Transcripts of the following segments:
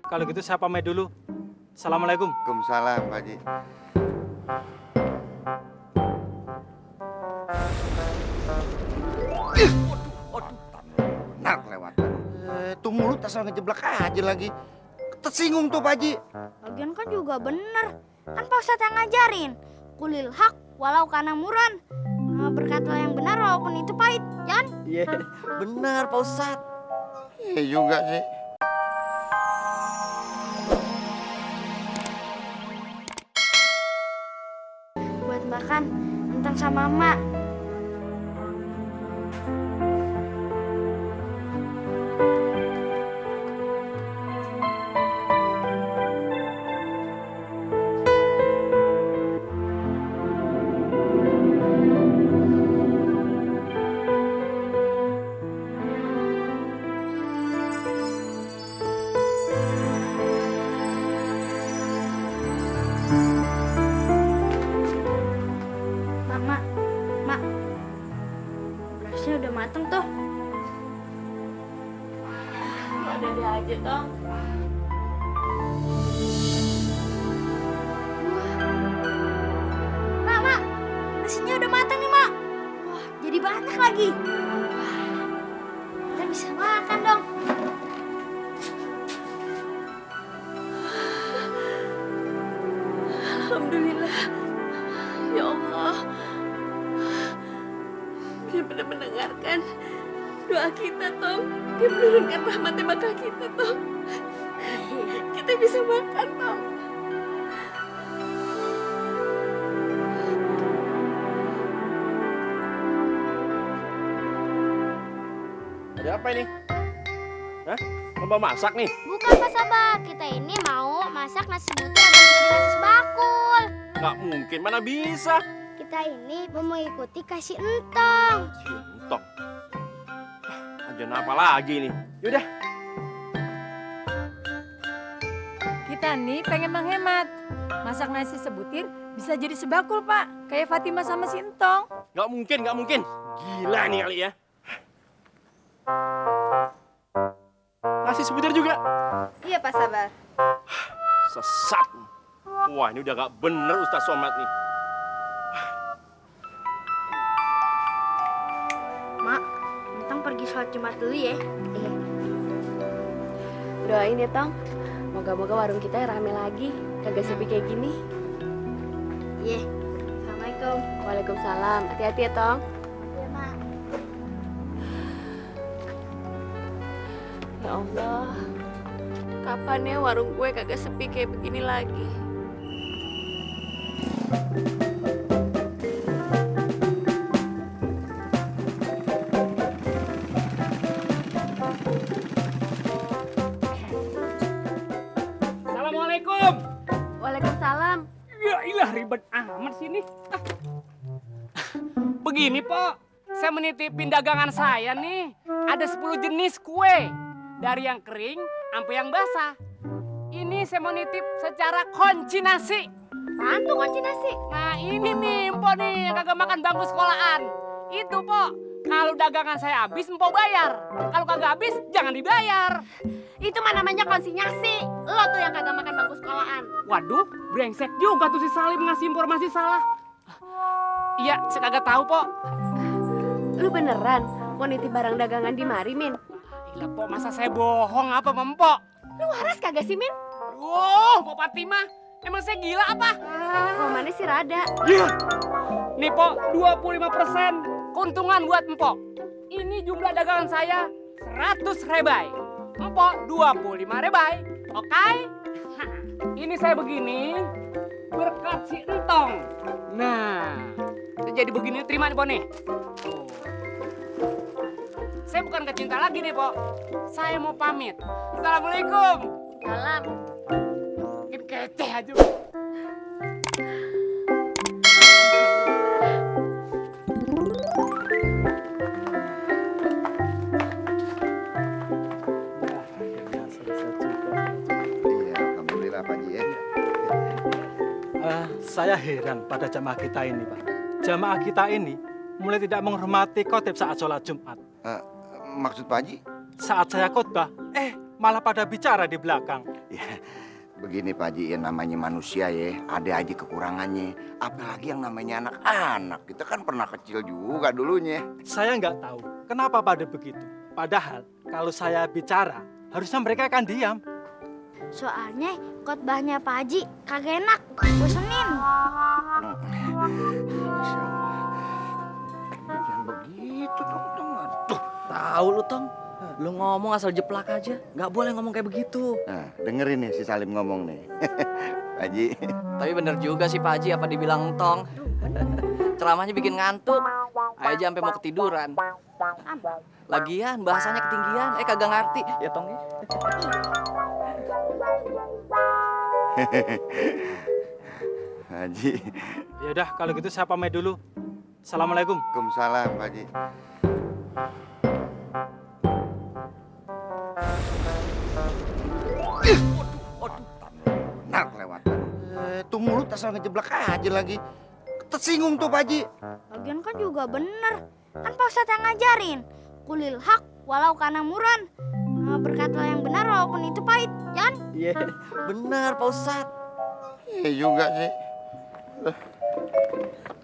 Kalau gitu saya pamit dulu. Assalamualaikum. Waalaikumsalam, Pak Haji. Benar kelewatan. Tuh mulut asal ngejeblak aja lagi. Tersinggung tuh Pak Haji. Lagian kan juga bener. Kan Pak Ustadz yang ngajarin. Kulil hak walau kana muran. Nah, berkatalah yang benar walaupun itu pahit, Jan. Iya, benar Pak Ustadz. Iya juga sih. Buat makan tentang sama Mak. Mak, berasnya udah mateng tuh. Ada aja Tong. Mak, nasinya udah mateng nih, Mak. Wah, jadi banyak lagi. Wah, kita bisa makan dong. Alhamdulillah. Ya Allah. Benar-benar mendengarkan doa kita, Tong. Dia menurunkan rahmatnya bakal kita, Tong. Kita bisa makan, Tong. Ada apa ini? Hah? Lomba masak nih? Bukan Pak Sabah, kita ini mau masak nasi butir agar menjadi nasi sebakul. Nggak mungkin, mana bisa? Kita ini mau mengikuti kasih entong. Cintok. Ajan apa lagi nih? Yaudah. Kita nih pengen menghemat. Masak nasi sebutir bisa jadi sebakul, Pak. Kayak Fatimah sama Sintong. Nggak mungkin, nggak mungkin. Gila nih kali ya. Nasi sebutir juga. Iya Pak Sabar. Sesat. Wah, ini udah nggak bener Ustaz Somad nih. Mak, entong pergi sholat Jumat dulu ya. Iya. Doain ya, Tong. Moga-moga warung kita rame lagi. Kagak sepi kayak gini. Iya. Assalamualaikum. Waalaikumsalam. Hati-hati ya, Tong. Iya, Mak. Ya Allah. Kapan ya warung gue kagak sepi kayak begini lagi? Assalamualaikum. Waalaikumsalam. Ya ilah ribet amat sini. Begini, Pok. Saya menitipin dagangan saya nih. Ada 10 jenis kue. Dari yang kering sampai yang basah. Ini saya mau nitip secara konsinasi. Apaan tuh kunci nasi? Nah ini nih, Mpok nih, yang kagak makan bangku sekolahan. Itu, Pok. Kalau dagangan saya habis, Mpok bayar. Kalau kagak habis, jangan dibayar. Itu mah namanya konsinyasi. Lo tuh yang kagak makan bangku sekolahan. Waduh, brengsek juga tuh si Salim ngasih informasi salah. Iya, saya kagak tahu, Pok. Lu beneran mau nitip barang dagangan di mari, Min? Gila, Pok, masa saya bohong apa, Mpok? Lu waras kagak sih, Min? Wow, Pok Fatimah, emang saya gila apa? Romannya sih rada. Iya. Nih, Pok, 25% keuntungan buat Mpok. Ini jumlah dagangan saya 100 rebai. Mpok 25 rebai. Oke? Ini saya begini berkat si Entong. Nah, jadi begini, terima nih, Pok nih. Tuh. Saya bukan kecinta lagi nih, Pok. Saya mau pamit. Assalamualaikum. Salam. Makin kece aja. Iya, alhamdulillah Pak Haji ya. Saya heran pada jamaah kita ini, Pak. Jamaah kita ini mulai tidak menghormati khotib saat sholat Jumat. Maksud Pak Haji? Saat saya khotbah, malah pada bicara di belakang. Ya, begini Pak Haji, ya namanya manusia ya, ada aja kekurangannya. Apalagi yang namanya anak-anak, kita kan pernah kecil juga dulunya. Saya nggak tahu kenapa pada begitu. Padahal kalau saya bicara, harusnya mereka akan diam. Soalnya khotbahnya Pak Haji kagak enak, bosenin. Masya Allah. Jangan begitu dong, teman. Tuh. Tahu lu, Tong. Lu ngomong asal jeplak aja. Nggak boleh ngomong kayak begitu. Nah, dengerin nih si Salim ngomong nih. Pak Haji. Tapi bener juga sih Pak Haji apa dibilang Tong. Ceramahnya bikin ngantuk. Aja sampai mau ketiduran. Lagian bahasanya ketinggian. Kagak ngerti. Ya Tong ya. Haji. Ya udah kalau gitu saya pamit dulu. Assalamualaikum. Waalaikumsalam Pak Haji. Benar kelewatan. Tuh mulut asal ngejeblak aja lagi. Tersinggung tuh Pak Haji. Lagian kan juga bener. Kan Pak Ustadz yang ngajarin. Kulil hak walau kana muran. Berkatalah yang benar walaupun itu pahit, Jan. Iya, bener Pak Ustadz. Iya juga sih.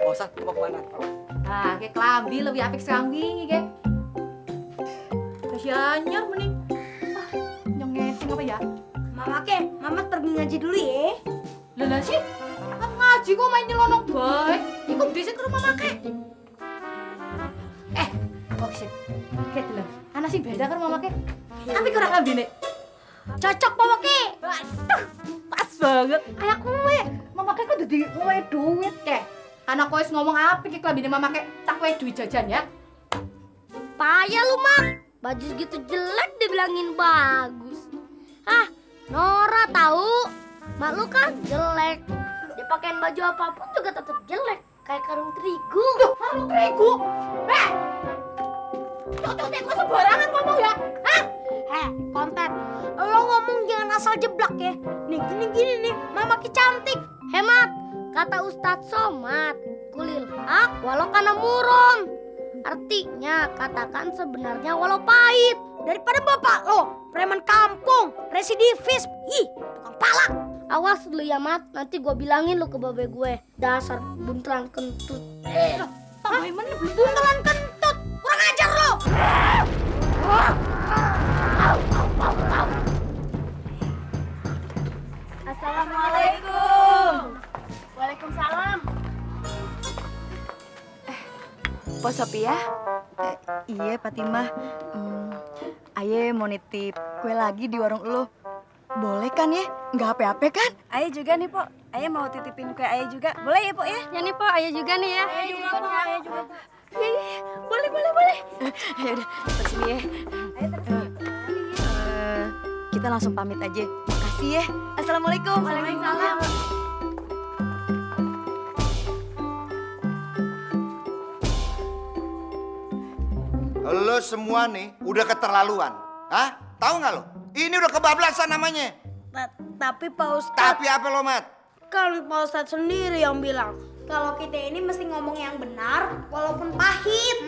Pak Ustadz mau kemana? Nah, kayak kelambi lebih apik sekarang wingi, kayak. Kasiannya mending. Nyongecing apa ya? Mamat pergi ngaji dulu ya. Lelah sih, kan ngaji kok main nyelonong baik. Ikut desa ke rumah make. Oh shit. Kayak dulu. Anak sih beda kan rumah make. Tapi kurang lebih nih. Cocok Pak Wake. Waduh, pas banget. Kayak kue. Mama kek kok jadi kue duit kek. Anak kue ngomong apa ki kelabine mama kek tak kue duit jajan ya. Payah lu, Mak. Baju segitu jelek dibilangin bagus. Hah, Nora tahu. Mak lu kan jelek. Dipakein baju apapun juga tetap jelek. Kayak karung terigu. Karung terigu. Tuh, kok sembarangan ngomong ya? Hah? Konten. Lo ngomong jangan asal jeblak ya. Nih, gini nih. Mama ki cantik. Hemat. Kata Ustadz Somad. Kulil hak walau kana murun. Artinya katakan sebenarnya walau pahit. Daripada bapak lo, preman kampung, residivis. Ih, tukang palak. Awas lu ya, Mat. Nanti gua bilangin lu ke babe gue. Dasar buntelan kentut. Tambah mana belum Buntelan kentut. Kurang ajar lo. Assalamualaikum. Waalaikumsalam. Pak Sophia? Iya, Fatimah. Aye mau nitip kue lagi di warung lo. Boleh kan ya? Nggak apa-apa kan? Aye juga nih, Pok. Aye mau titipin kue Aye juga. Boleh ya, Pok ya? Ya nih, Pak. Ayo juga nih ya. Aye juga, Pok. Aye juga, Pok. Iya. Boleh. Ya udah, terus sini ya. Kita langsung pamit aja. Makasih ya. Assalamualaikum. Waalaikumsalam. Lo semua nih udah keterlaluan. Hah? Tahu nggak lo? Ini udah kebablasan namanya. Tapi Pak Ustadz, Tapi apa lo, Mat? kan Pak Ustadz sendiri yang bilang kalau kita ini mesti ngomong yang benar walaupun pahit.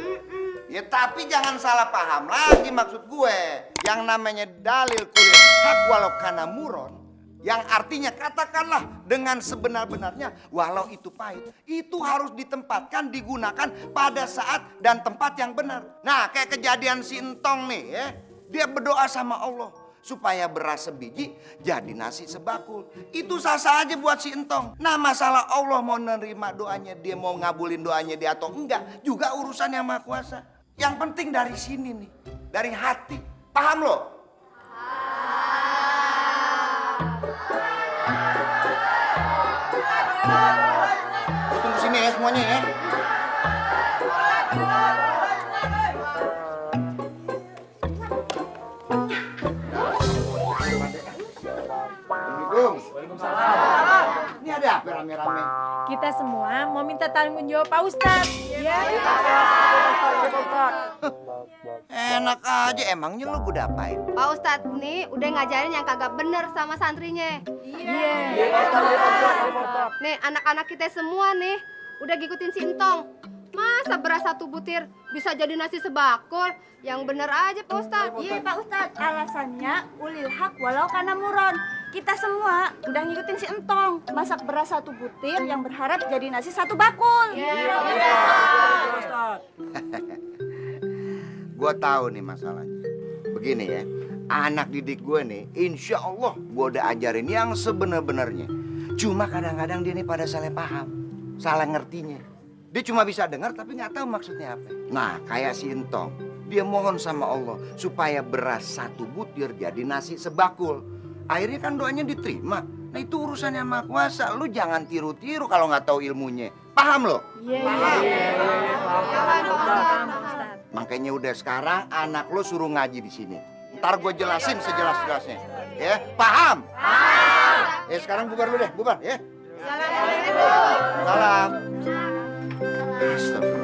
Ya tapi jangan salah paham lagi maksud gue. Yang namanya dalil kulit hak walau kana muron, yang artinya katakanlah dengan sebenar-benarnya walau itu pahit, itu harus ditempatkan, digunakan pada saat dan tempat yang benar. Nah kayak kejadian si Entong nih ya, dia berdoa sama Allah supaya beras sebiji jadi nasi sebakul. Itu sah-sah aja buat si Entong. Nah masalah Allah mau nerima doanya dia, mau ngabulin doanya dia atau enggak, juga urusan yang Maha Kuasa. Yang penting dari sini nih, dari hati. Paham lo? Lo tunggu sini ya semuanya ya. Assalamualaikum. Waalaikumsalam. Ini ada apa rame-rame? Kita semua mau minta tanggung jawab Pak Ustadz. Ya. Enak aja, emangnya lo gue apain? Pak Ustadz nih udah ngajarin yang kagak bener sama santrinya. Iya. Nih anak-anak kita semua nih udah ngikutin si Entong. Masa beras 1 butir bisa jadi nasi sebakul? Yang bener aja Pak Ustadz. Iya Pak Ustadz, alasannya ulil hak walau kana muron. Kita semua udah ngikutin si Entong. Masak beras 1 butir yang berharap jadi nasi 1 bakul. Gue tahu nih masalahnya. Begini ya, anak didik gue nih, insya Allah gue udah ajarin yang sebenar-benarnya. Cuma kadang-kadang dia nih pada salah paham, salah ngertinya. Dia cuma bisa dengar tapi nggak tahu maksudnya apa. Nah, kayak si Entong, dia mohon sama Allah supaya beras 1 butir jadi nasi sebakul. Akhirnya kan doanya diterima. Nah itu urusannya Maha Kuasa. Lu jangan tiru-tiru kalau nggak tahu ilmunya. Paham lo? Iya. Makanya udah sekarang anak lo suruh ngaji di sini. Ntar gue jelasin sejelas-jelasnya. Ya, paham? Paham. Sekarang bubar lu deh, bubar ya. Salam. Astagfirullah.